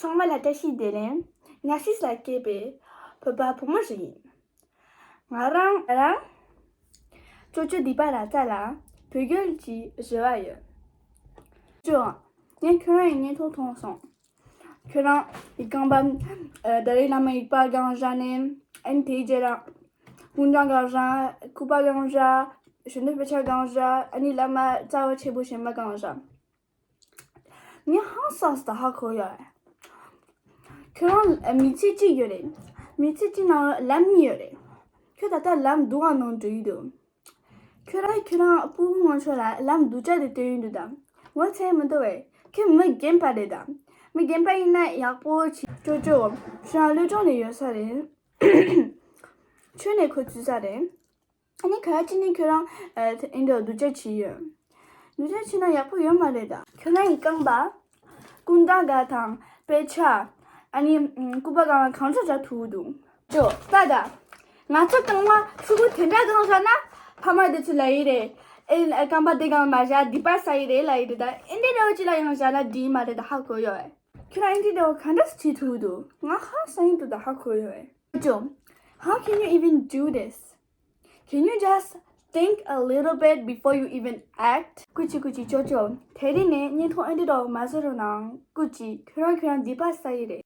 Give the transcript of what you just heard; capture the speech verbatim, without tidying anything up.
ཚང་མ་ལ་བཀྲ་ཤིས་བདེ་ལེགས། ནར་སིས་ལ་སྐྱེས་པའི་བོད་པ་བུ་མོ་ཞིག་ཡིན། ང་རང་རང་ཅོ་ཅོ་འདི་པ་ར་ཙ་ལ་བོད་སྐད་ཀྱི་རེ་བ་ཡོད། ཅོ། ངས་ཁྱོད་རང་ཡི་བརྙན་ཐུང་མཐོང་སོང་། ཁྱོད་རང་ཡི་རྐང་པ་ཨ་ཏཱ་ལའི་བླ་མའི་ཡིག་པ་སྒང་བཞག་ནས། ཨ་ནི་དེའི་རྗེས་ལ་སྐུ་འདྲ་སྒང་བཞག། སྐུད་པ་སྒང་བཞག། གཞོན་ནུ་དཔེ་ཆ་སྒང་བཞག། ཨ་ནི་བླ་མ་རྩ་བ་ཆེན་པོ་གཞན་པ་སྒང་བཞག། ངས་ཧང་སངས་སོང་། ད་ཧ་གོ་ཡོད། ཁྱོད་རང་ལ་མི་ཚེ་གཅིག་ཡོད་རེད། མི་ཚེ་གཅིག་ནང་ལམ་གཉིས་ཡོད་རེད། ཁྱོད་ད་ལྟ་ལམ་སྡུག་ག་ནང་འགྲོ་ཡི་འདུག་ཁྱོད་རང་ཁྱོད་རང་སྤུ་གུ་ང་ཚོ་ལ་ལམ་སྡུག་ཅག་དེ་སྟོན་ཡི་འདུག་ད་ངོ་ཚ་མི་འདུག་བས། ཁྱོད་མི་རྒན་པ་རེད་ད། མི་རྒན་པ་ཡིན་ན་ཡག་པོ་བྱེད། ཅོ་ཅོ། ཁྱོད་རང་བློས་གཏོང་ནས་ཡོད་ས་རེད། ཁྱོད་ནས་ཁོ་བཙུད་ས་རེད། ཨ་ནི་ག་ཅི་ནི་ཁྱོད་རང་ཨ་ཨིན་འདྲ་སྡུག་ཅག་བྱེད་ཡོད། སྡུག་ཅག་བྱེད་ན་ཡག་པོ་ཡོད་མ་རེད་ད། ཁྱོད་རང་ཡི་རྐང་པ་སྐུ་འདྲ་ག་དང་དཔེ་ཆ། ཨ་ནི་ཨམ་སྐུད་པ་གང་གང་འདྲ་བྱ་ཐུབ་འདུག་ཅོ་ད་ད། ང་ཚོ་རྐང་པ་ཕྲུ་གུ་དེ་འདྲ་གང་བཞག་ན་ཕ་མ་དེ་ཚོ་ལ་ཡི་རེད། ཨེ་རྐང་པ་དེ་གང་མ་བཞག་འདི་པར་ས་ཡི་རེད་ལ་ཡི་རེད་ད། ཨེ་འདྲ་འདྲ་བོ་ཅི་ལ་ཡང་བཞག་ན་འགྲིག་མ་རེད་ད། ཧ་གོ་ཡོད་བས། ཁྱོད་རང་ཨེ་འདྲ་འདྲ་བོ་གང་འདྲ་བྱེད་ཐུབ་འདུག་ང་ཧང་སངས་ཡི་འདུག་ད་ཧ་གོ་ཡོད་བས། ཅོ། How can you even do this? Can you just think a little bit before you even act? སྐུ་མཁྱེན་སྐུ་མཁྱེན། ཅོ་ཅོ། དེ་རིང་ནས་བརྙན་ཐུང་ཨེ་འདྲ་འདྲ་བོ་མ་བཟོ་རོགས་གནང་། སྐུ་མཁྱེན། ཁྱོད་རང་ཁྱོད་རང་འདི་པར་ས་ཡི་རེད།